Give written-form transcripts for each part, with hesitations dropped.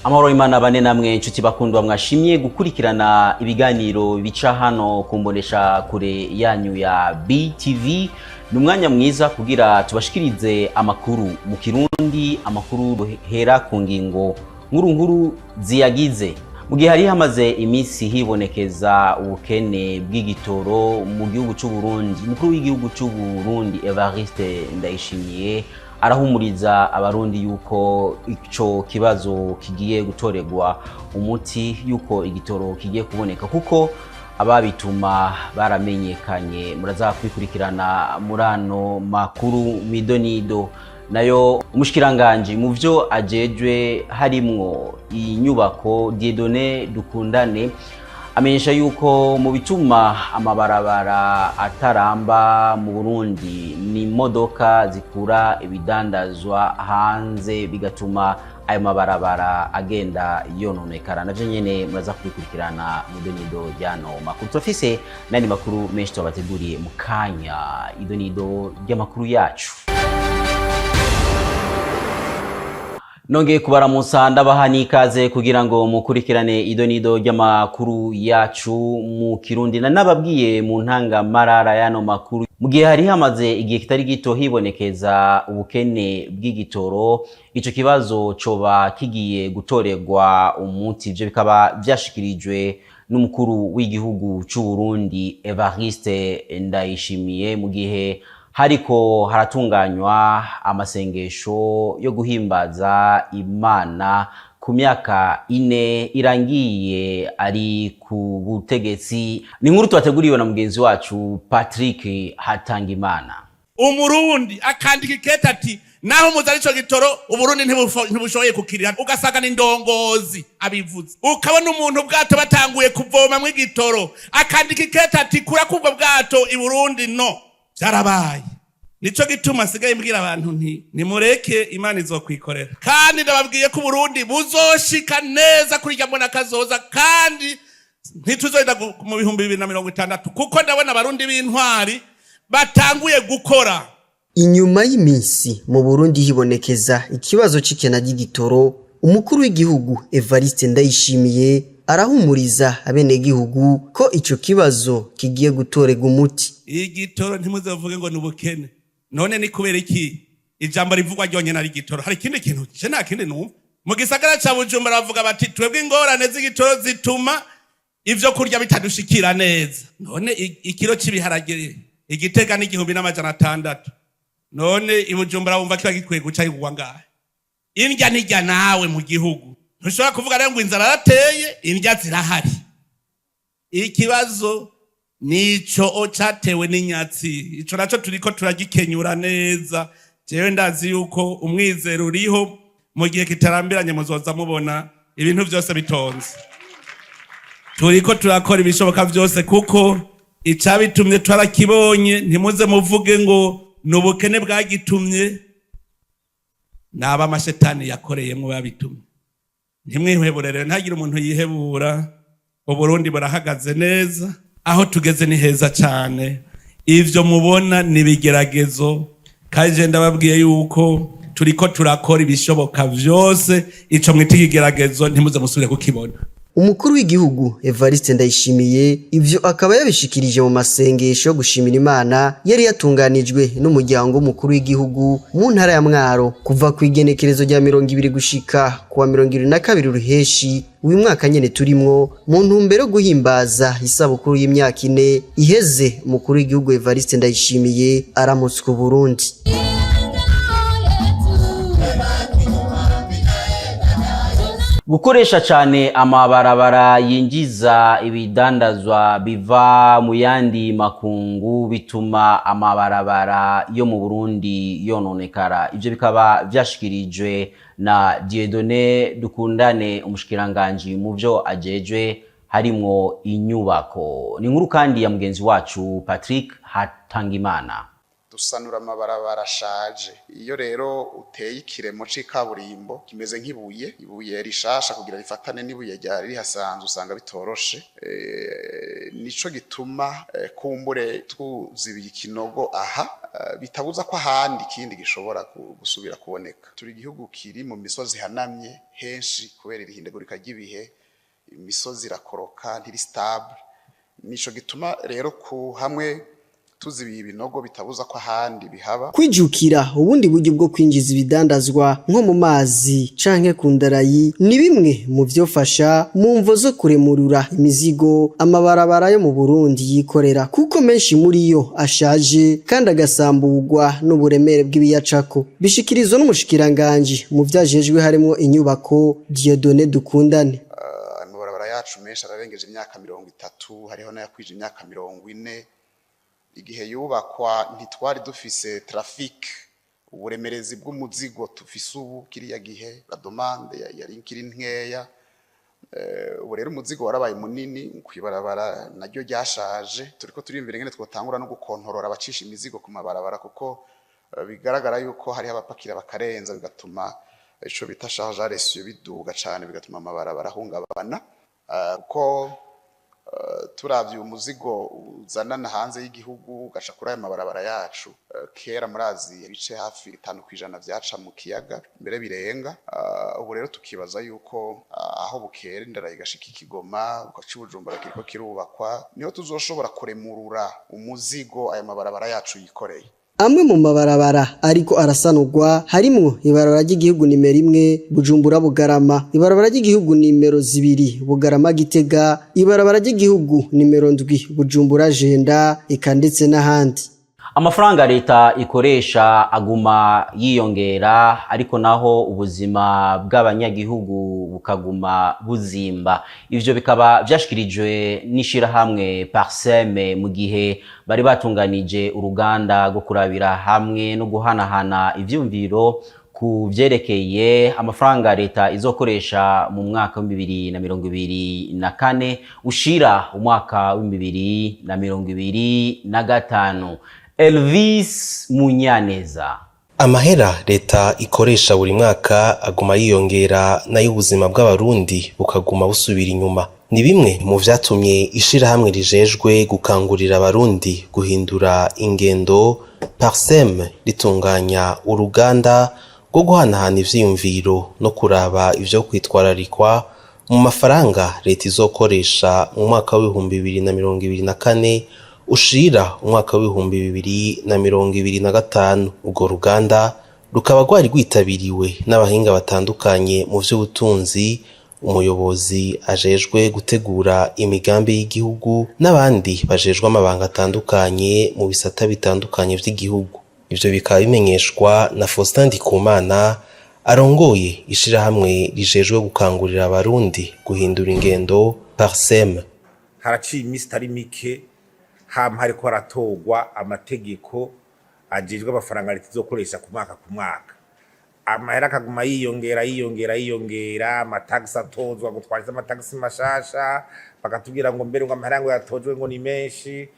Amahoro y'Imana bane namwe, inshuti bakundwa mwashimye gukurikirana ibiganiro bica hano ku mbonesha kure yanyu ya BTV. Ni umwanya mwiza kugira tubashikirize amakuru mu Kirundi, amakuru duhera ku ngingo nkuru nkuru ziyagize. Mu gihe hari hamaze iminsi hibonekeza ubukene bw'igitoro mu gihugu cy'u Burundi, umukuru w'igihugu cy'u Burundi Evariste Ndayishimiye arahumuriza Abarundi yuko ico kibazo kigiye gutorerwa umuti, yuko igitoro kigiye kuboneka kuko ababituma baramenyekanye. Muraza kwikurikirana muri ano makuru midonido. Nayo umushikiranganji mu vyo ajejwe harimwo inyubako, Dieudonné Dukundane, amenyesha yuko mu bituma amabarabara ataramba mu Burundi ni imodoka zikura ibidandazwa hanze, bigatuma ayo mabarabara agenda yononekara. Navyo nyene muraza kubikurikirana mu idonido ry'ano makuru. Turafise n'andi makuru menshi tubateguriye. Mu kanya, idonido ry'amakuru yacu. Nongeye kubaramutsa, ndabaha n'ikaze kugira ngo mukurikirane idonido ry'amakuru yacu mu Kirundi. Na nababwiye mu ntangamarara y'ano makuru, mu gihe hari hamaze igihe kitari gito hibonekeza ubukene bw'igitoro, ico kibazo coba kigiye gutorerwa umuti. Ivyo bikaba vyashikirijwe n'umukuru w'igihugu c'u Burundi Evariste Ndayishimiye mu gihe hariko haratunganywa amasengesho yo guhimbaza Imana ku myaka 4 irangiye ari ku butegetsi. Ni inkuru twateguriwe na mugenzi wacu Patrick Hatangimana. Umurundi akandika ikete ati: "Naho muzi arico gitoro, Uburundi ntibushoboye kukirira." Ugasanga ni ndongozi abivuze. Ukabona umuntu ubwato batanguye kuvomamwo igitoro, akandika ikete ati: "Kura kubwo bwato i Burundi." No vyarabaye. Nico gituma sigaye mbwira abantu nti: "Nimureke, Imana izokwikorera." Kandi ndababwiye ko Uburundi buzoshika neza kuri irya mbona kazoza, kandi ntituzogenda mu 2060, kuko ndabona Abarundi b'intwari batanguye gukora. Inyuma y'iminsi mu Burundi hibonekeza ikibazo c'ikena ry'igitoro, umukuru w'igihugu Evariste Ndayishimiye arahumuriza abenegihugu ko ico kibazo kigiye gutorerwa umuti. Igitoro, ntimuzovuge ngo ni ubukene. None ni kubera iki ijambo rivugwa ryonyene ari igitoro? Hari ikindi kintu? Je nta kindi numva. Mu gisagara ca Bujumbura bavuga bati: "Twebwe ingorane z'igitoro zituma ivyo kurya bitadushikira neza." None ikiro c'ibiharage Igitega n'1600, none i Bujumbura wumva kiba gikwiye guca kigurwa ngahe? Indya nirya nawe mu gihugu ntushobora kuvuga rero ngo inzara yarateye. Indya zirahari. Ikibazo nico catewe n'inyatsi, ico naco turiko turagikenyura neza. Jewe ndazi yuko umwizero uriho, mu gihe kitarambiranye muzoza mubona ibintu vyose bitonze. Turiko turakora ibishoboka vyose, kuko icabitumye twarakibonye. Ntimuze muvuge ngo ni ubukene bwagitumye, naba amashetani yakoreyemwo babitumye. Ntimwihebure rero, ntagire umuntu yihebura. Uburundi burahagaze neza, aho tugeze ni heza cyane. Ivyo mubona ni ibigeragezo, kandi je ndababwiye yuko turiko turakora ibishoboka vyose. Ico mwita ikigeragezo ntimuze musubire kukibona. Umukuru w'igihugu Evariste Ndayishimiye ivyo akaba yabishikirije mu masengesho yo gushimira Imana yari yatunganijwe n'umuryango w'umukuru w'igihugu mu ntara ya Mwaro kuva ku igenekerezo rya 20 gushika kuwa 22 Ruheshi uyu mwaka nyene turimwo, mu ntumbero yo guhimbaza isabukuru y'imyaka 4 iheze umukuru w'igihugu Evariste Ndayishimiye aramutswe Burundi. Gukoresha cyane amabarabara yinjiza ibidandazwa biva mu yandi makungu bituma amabarabara yo mu Burundi yononekara. Ivyo bikaba vyashikirijwe na Dieudonné Dukundane, umushikiranganji mu vyo ajejwe harimwo inyubako. Ni inkuru kandi ya mugenzi wacu Patrick Hatangimana. Dusanura amabarabara ashaje. Iyo rero uteye ikiremo c'ikaburimbo kimeze nk'ibuye, ibuye rishasha kugira rifatane n'ibuye ryari rihasanzwe, usanga bitoroshe. Nico gituma kumbure tuzibiye ikinogo aha, bitabuza ko ahandi ikindi gishobora gusubira kuboneka. Turi igihugu kiri mu misozi ihanamye henshi. Kubera irihindagurika ry'ibihe, imisozi irakoroka, ntiri stable. Nico gituma rero ku hamwe tuzibiye ibinogo, bitabuza ko ahandi bihaba. Kwijukira ubundi buryo bwo kwinjiza ibidandazwa nko mu mazi canke ku ndarayi ni bimwe mu vyofasha mu mvo zo kuremurura imizigo amabarabara yo mu Burundi yikorera, kuko menshi muri yo ashaje kandi agasamburwa n'uburemere bw'ibiyacako. Bishikirizwa n'umushikiranganji mu vyajejwe harimwo inyubako, Dieudonné Dukundane. Amabarabara yacu menshi ararengeje imyaka 30, hariho n'ayakwije imyaka 40. Igihe yubakwa ntitwari dufise trafic, uburemerezi bw'umuzigo tufise ubu. Kiriya gihe la demande yari ikiri nkeya. Ubu rero umuzigo warabaye munini kw'ibarabara naryo ryashaje. Turiko turiyumvira ingene twotangura no gukontorora abacisha imizigo ku mabarabara, kuko bigaragara yuko hariho abapakira bakarenza, bigatuma ico bita charge à l'essieu biduga cane, bigatuma amabarabara ahungabana. Kuko turavye umuzigo uzanana hanze y'igihugu ugaca kuri aya mabarabara yacu, kera murazi ibice hafi 5% vyaca mu kiyaga, mbere birenga. Ubu rero tukibaza yuko aho bukera indara igashika ikigoma, ugaca i Bujumbura kiriko kirubakwa, niho tuzoshobora kuremurura umuzigo aya mabarabara yacu yikoreye. Amwe mu mabarabara ariko arasanurwa harimwo ibarabara ry'igihugu nimero 1 Bujumbura Bugarama, ibarabara ry'igihugu nimero 2 Bugarama Gitega, ibarabara ry'igihugu nimero 7 Bujumbura Jenda, eka ndetse n'ahandi. Amafaranga leta ikoresha aguma yiyongera, ariko naho ubuzima bw'abanyagihugu bukaguma buzimba. Ivyo bikaba vyashikirijwe n'ishirahamwe Parcem mu gihe bari batunganije uruganda rwo kurabira hamwe no guhanahana ivyumviro ku vyerekeye amafaranga leta izokoresha mu mwaka wa 2024 ushira umwaka wa 2025. Elvis Munyaneza. Amahera leta ikoresha buri mwaka aguma yiyongera, nayo ubuzima bw'Abarundi bukaguma busubira inyuma. Ni bimwe mu vyatumye ishirahamwe rijejwe gukangurira Abarundi guhindura ingendo, Parcem, ritunganya uruganda rwo guhanahana ivyiyumviro no kuraba ivyo kwitwararikwa mu mafaranga leta izokoresha mu mwaka wa 2024 ushira umwaka wa 2025. Urwo ruganda rukaba rwari rwitabiriwe n'abahinga batandukanye mu vy'ubutunzi, umuyobozi ajejwe gutegura imigambi y'igihugu n'abandi bajejwe amabanga atandukanye mu bisata bitandukanye vy'igihugu. Ivyo bikaba bimenyeshwa na Faustin Ndikumana, arongoye ishirahamwe rijejwe gukangurira Abarundi guhindura ingendo, Parcem. Haraciye iminsi itari mike hama hariko haratorwa amategeko ajejwe amafaranga leta izokoresha ku mwaka ku mwaka. Amahera akaguma yiyongera, yiyongera, yiyongera, amatagisi atozwa, ngo twashize amatagisi mashasha, bakatubwira ngo mbere ngo amahera ngo yatojwe ngo ni menshi.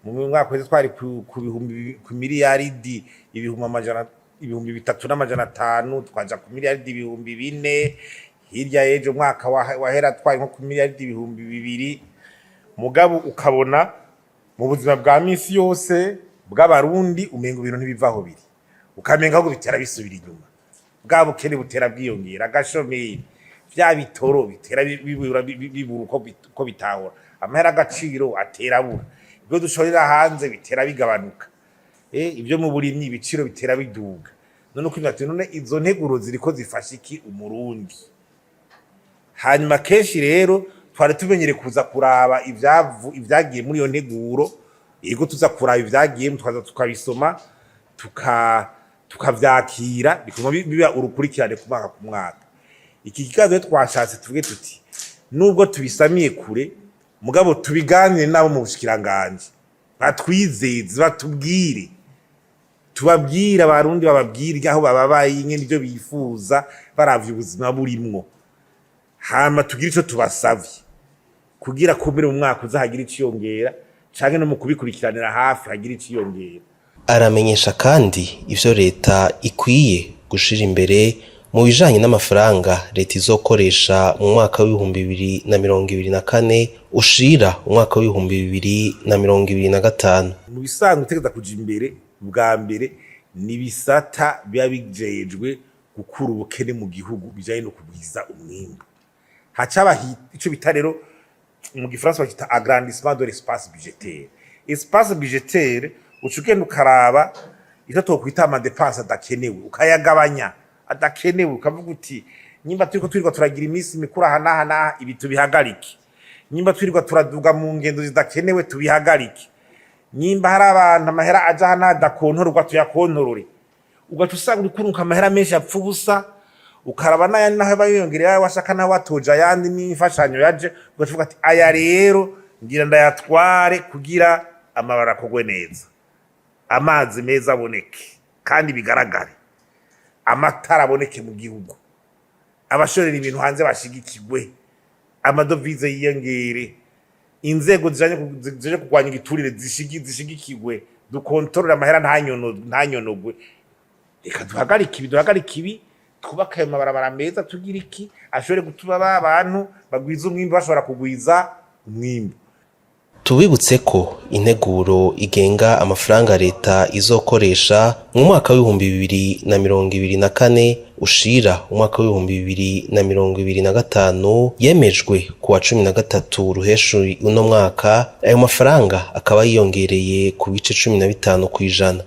Mu mwaka uheze twari ku bihumbi, ku miliyaridi ibihumbi amajana, 3500, twaja ku miliyaridi 4000. Hirya y'ejo umwaka wahera twari nko ku miliyaridi 2000. Mugabo ukabona mu buzima bwa misi yose bw'Abarundi umenga ibintu ntibivaho biri, ukamenga ahubwo bitera bisubira inyuma. Bwa bukene butera bwiyongera, agashomeri, vya bitoro bitera bibura uko bitahora, amahera agaciro atera abura, ibyo dushorera hanze bitera bigabanuka, ibyo mu burimyi ibiciro bitera biduga. None uko ati none izo nteguro ziriko zifasha iki Umurundi? Hanyuma kenshi rero twari tumenyere kuza kuraba ibyagiye muri iyo nteguro. Yego, tuza kuraba ivyagiyemo, tukaza tukabisoma, tukavyakira, bikuma biba urukurikirane ku mwaka ku mwaka. Iki kibazo rero twashatse tuvuge tuti nubwo tubisamiye kure, mugabo tubiganire nabo mu bushikiranganji, batwizeze, batubwire, tubabwire, Abarundi bababwire aho bababaye nyene, ibyo bifuza baravye ubuzima burimwo, hama tugire ico tubasavye kugira kumbere mu mwaka uza hagira iciyongera, canke no mu kubikurikiranira hafi hagira iciyongera. Aramenyesha kandi ivyo leta ikwiye gushira imbere mu bijanye n'amafaranga leta izokoresha mu mwaka w'2024 ushira umwaka w'2025. Mu bisanzwe utegereza kuja imbere bwa mbere ni bisata biba bijejwe gukura ubukene mu gihugu, bijanye no kugwiza umwimbu. Hacaba ico bita rero mu gifaransa bakita agrandissement de l'espace budgétaire. Espace budgétaire, uca ugenda ukaraba icyo twokwita ama dépenses adakenewe, ukayagabanya adakenewe, ukavuga uti: "Nyimba turiko twirirwa turagira iminsi mikuru aha n'aha n'aha, ibi tubihagarike. Nyimba twirirwa turaduga mu ngendo zidakenewe, tubihagarike. Nyimba hari abantu amahera aja aha n'aha adakontororwa, tuyakontorore." Ugaca usanga uriko urunka amahera menshi apfa ubusa, ukaraba n'ayandi naho aba yiyongereye, washaka naho watoje ayandi n'imfashanyo yaje, ugaca uvuga ati: "Aya rero ngira ndayatware kugira amabara akogwe neza, amazi meza aboneke kandi bigaragare, amatara aboneke mu gihugu, abashorera ibintu hanze bashigikirwe, amadovize yiyongere, inzego zije kurwanya igiturire zishigikirwe, dukontorore amahera ntanyonogwe. Reka duhagarike ibi, duhagarike ibi, twubake ayo mabarabara meza, tugira iki ashobore gutuma ba bantu bagwiza umwimbu bashobora kugwiza umwimbu." Tubibutse ko integuro igenga amafaranga leta izokoresha mu mwaka w'2024 ushira umwaka w'2025 yemejwe ku wa 13 Ruheshi uno mwaka. Ayo mafaranga akaba yiyongereye ku bice 15%.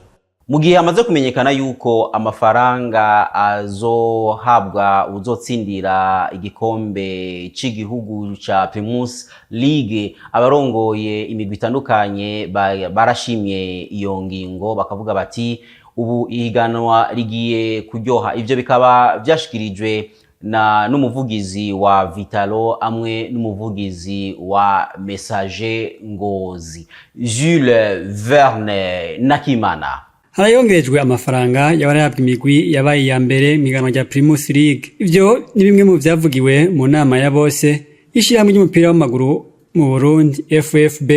Mu gihe hamaze kumenyekana yuko amafaranga azohabwa uzotsindira igikombe c'igihugu ca Primus League, abarongoye imigwi itandukanye barashimye iyo ngingo, bakavuga bati: "Ubu ihiganwa rigiye kuryoha." Ivyo bikaba vyashikirijwe na n'umuvugizi wa Vital'O amwe n'umuvugizi wa Messager Ngozi, Jules Verne Nakimana. Harayongerejwe amafaranga y'abarahabwa imigwi yabaye iya mbere mu ihiganwa rya Primus League. Ivyo ni bimwe mu vyavugiwe mu nama ya bose y'ishirahamwe ry'umupira w'amaguru mu Burundi, FFB.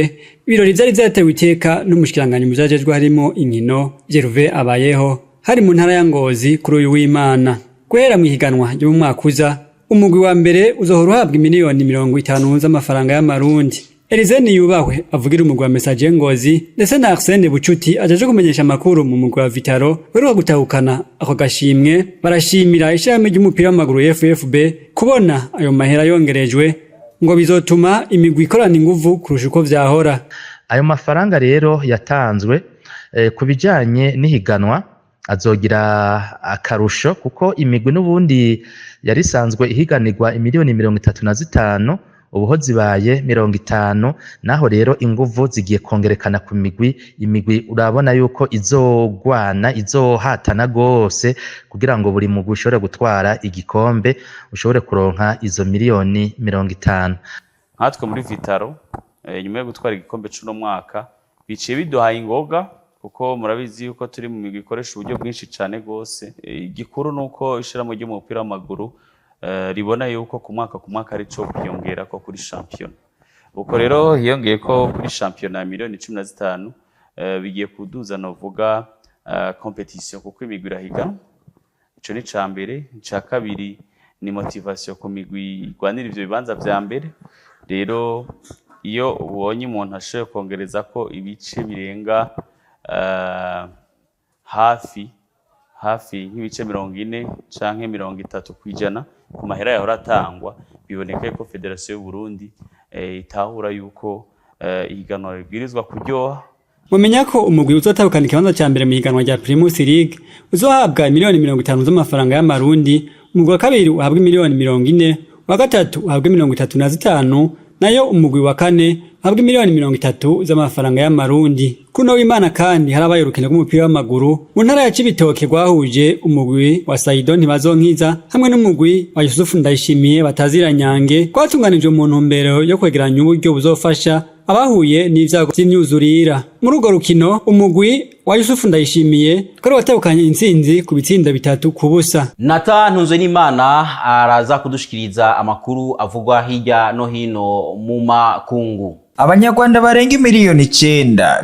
Ibirori vyari vyatewe iteka n'umushikiranganji mu vyajejwe harimo inkino, Gervais Abayeho, hari mu ntara ya Ngozi kuri uyu w'Imana. Guhera mu ihiganwa ryo mu mwaka uza, umugwi wa mbere uzohora uhabwa miliyoni 50 z'amafaranga y'amarundi. Elizeni Yubahwe avugira umugwi wa Messager Ngozi ndetse na Arsene Bucuti ajeje kumenyesha amakuru mu mugwi wa Vital'O uheruka gutahukana ako gashimwe, barashimira ishirahamwe ry'umupira w'amaguru FFB kubona ayo mahera yongerejwe, ngo bizotuma imigwi ikorana inguvu kurusha uko vyahora. Ayo mafaranga rero yatanzwe ku bijanye n'ihiganwa azogira akarusho, kuko imigwi n'ubundi yari isanzwe ihiganirwa imiliyoni 35, ubuho zibaye 50. Naho rero inguvu zigiye kongerekana ku migwi. Imigwi urabona yuko izogwana, izohatana gose kugira ngo buri mugwi ushobore gutwara igikombe, ushobore kuronka izo miliyoni 50. Nkatwe muri Vital'O, nyuma yo gutwara igikombe c'uno mwaka, biciye biduhaye ingoga, kuko murabizi yuko turi mu migwi ikoresha uburyo bwinshi cane gose. Igikuru nuko ishirahamwe ry'umupira w'amaguru ribona yuko ku mwaka ku mwaka arico kwiyongera ko kuri shampiyona. Uko rero hiyongeye ko kuri shampiyona ya miliyoni 15, bigiye kuduza novuga compétition, kuko imigwi irahiganwa. Ico ni ica mbere. Ica kabiri ni motivation ku migwi igwanira ivyo bibanza vya mbere. Rero iyo ubonye umuntu ashoboye kongereza ko ibice birenga hafi hafi nk'ibice 40 canke 30% ku mahera yahora atangwa, biboneka yuko Fédération y'u Burundi itahura yuko ihiganwa ribwirizwa kuryoha. Mumenya ko umugwi uzotahukana ikibanza ca mbere mu higanwa rya Primus League uzohabwa miliyoni 50 z'amafaranga y'amarundi, umugwi wa kabiri uhabwa miliyoni 40, uwa gatatu uhabwa 35, nayo umugwi wa kane uhabwa miliyoni 30 z'amafaranga y'amarundi. Kuno w'Imana kandi harabaye urukino rw'umupira w'amaguru mu ntara ya Cibitoke rwahuje umugwi wa Saido Ntibazonkiza hamwe n'umugwi wa Yusufu Ndayishimiye batazira Nyange, rwatunganijwe mu ntumbero yo kwegeranya uburyo buzofasha abahuye n'ivyago vy'imyuzurira. Muri urwo rukino, umugwi wa Yusufu Ndayishimiye twari watahukanye intsinzi ku bitsinda 3-0. Nata Ntunzwenimana araza kudushikiriza amakuru avugwa hirya no hino mu makungu. Abanyarwanda barenga 9 miliyoni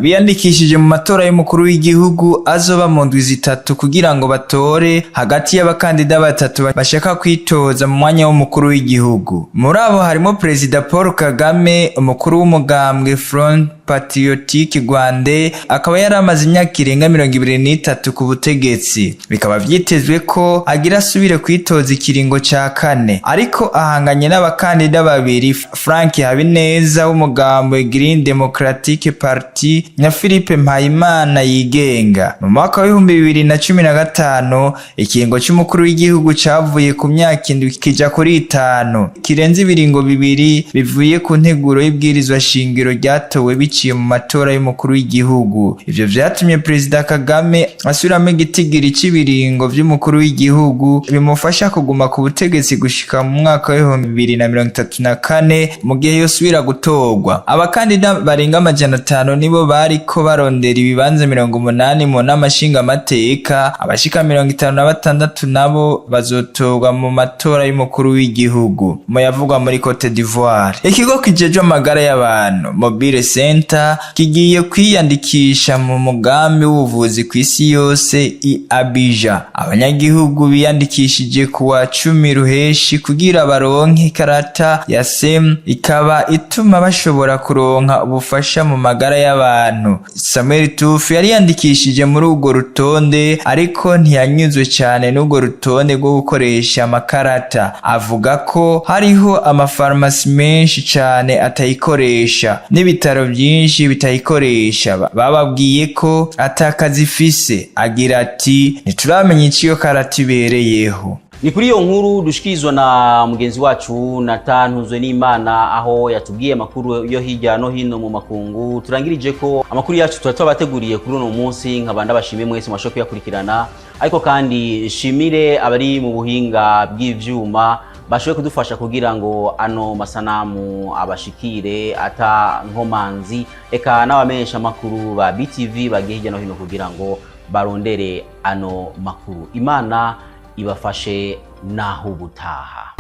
biyandikishije mu matora y'umukuru w'igihugu azoba mu ndwi 3 kugira ngo batore hagati y'abakandida batatu bashaka kwitoza mu mwanya w'umukuru w'igihugu. Muri abo harimo Perezida Paul Kagame, umukuru w'umugambwe Front Patriotique Rwanda, akaba yari amaze imyaka irenga 23 ku butegetsi. Bikaba vyitezwe ko agira asubire kwitoza ikiringo ca kane, ariko ahanganye n'abakandida babiri, Frank Habineza w'umugambwe Green Democratic Party na Philippe Mpayimana yigenga. Mu mwaka wa 2015, ikiringo c'umukuru w'igihugu cavuye ku myaka 7 kija kuri 5, kirenze ibiringo 2 bivuye ku nteguro y'ibwirizwa shingiro ryatowe biciye mu matora y'umukuru w'igihugu. Ivyo vyatumye Perezida Kagame asubiramo igitigiri c'ibiringo vy'umukuru w'igihugu, bimufasha kuguma ku butegetsi gushika mu mwaka wa 2034 mu gihe yosubira gutorwa. Abakandida barenga 500 nibo bariko barondera ibibanza 80 mu nama nshingamateka. Abashika 56 nabo bazotorwa mu matora y'umukuru w'igihugu. Mu yavugwa muri Cote d'Ivoire, ikigo kijejwe amagara y'abantu Mobile Center kigiye kwiyandikisha mu mugambi w'ubuvuzi ku isi yose i Abidjan. Abanyagihugu biyandikishije ku wa 10 Ruheshi kugira baronke ikarata ya SEM, ikaba ituma bashobora kuronka ubufasha mu magara y'abantu. Samuel Tufu yari yandikishije muri urwo rutonde, ariko ntiyanyuzwe cyane n'urwo rutonde rwo gukoresha amakarata. Avuga ko hariho amafarumasi menshi cyane atayikoresha n'ibitaro byinshi bitayikoresha. Bababwiye ko atakazi ifise. Agira ati: "Ntituramenya icyo iyo karata ibereyeho." Ni kuri iyo nkuru dushikirizwa na mugenzi wacu Natantuzwe n'Imana, aho yatubwiye amakuru yo hirya no hino mu makungu. Turangirije ko amakuru yacu tuba twabateguriye kuri uno munsi. Nkaba ndabashimiye mwese mwashoboye kuyakurikirana, ariko kandi shimire abari mu buhinga bw'ivyuma bashoboye kudufasha kugira ngo ano masanamu abashikire ata nkomanzi, eka n'abamenyesha amakuru ba BTV bagiye hirya no hino kugira ngo barondere ano makuru. Imana ibafashe, naho ubutaha.